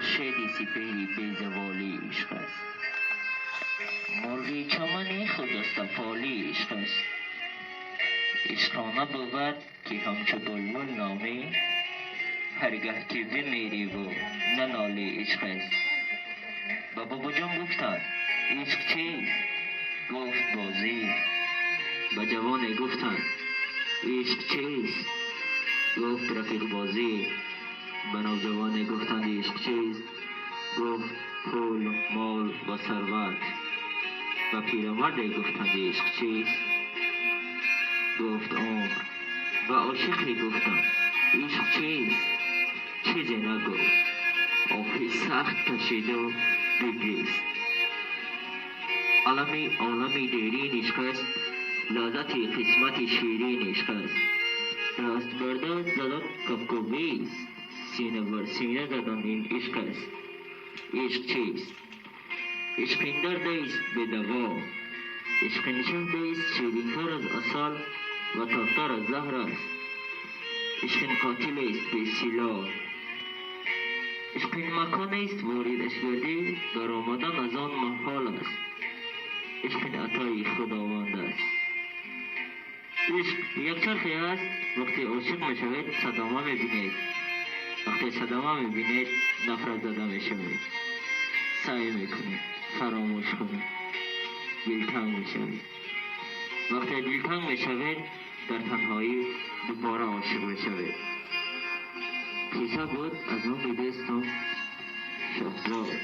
خورشید سپهری بیزوالی عشق است. مرغی چمنی خجسته پالی عشق است. عشق آن بود که همچو بلبل نامی، هرگه که بمیری و ننالی عشق است. به باباجان گفتند عشق چیست؟ گفت بازی. به جوانی گفتند عشق چیست؟ گفت رفیق بازی. به نوجوانی گفتند عشق چیست؟ گفت پول، مال و ثروت. به پیرمردی گفتند عشق چیست؟ گفت عمر. به عاشقی گفتند عشق چیست؟ چیزی نگفت. آهی سخت کشید و بگریست. عالمی عالمی دیرین عشق است، لذت قسمت شیرین عشق است. دست بر دست زدن کفکوبی است، سینه بر سینه زدن این عشق است. عشق چیست؟ عشق این درد است به دوا، عشق این شهد است شیرینتر از عسل و تلختر از زهر است. عشق این قاتل است به سلاح، عشق این مکان است واردش گردی در آمدن از آن محال است. عشق این عطای خداوند است. عشق یک چرخی است، وقتی عاشق میشوید صدمه میبینید، وقتی صدمه میبینید نفرت زده میشوید، سعی میکنید فراموش کنید، دلتنگ میشوید. وقتی دلتنگ میشوید در تنهایی دوباره عاشق میشوید. قصه بود از اون دوستم شهزاد.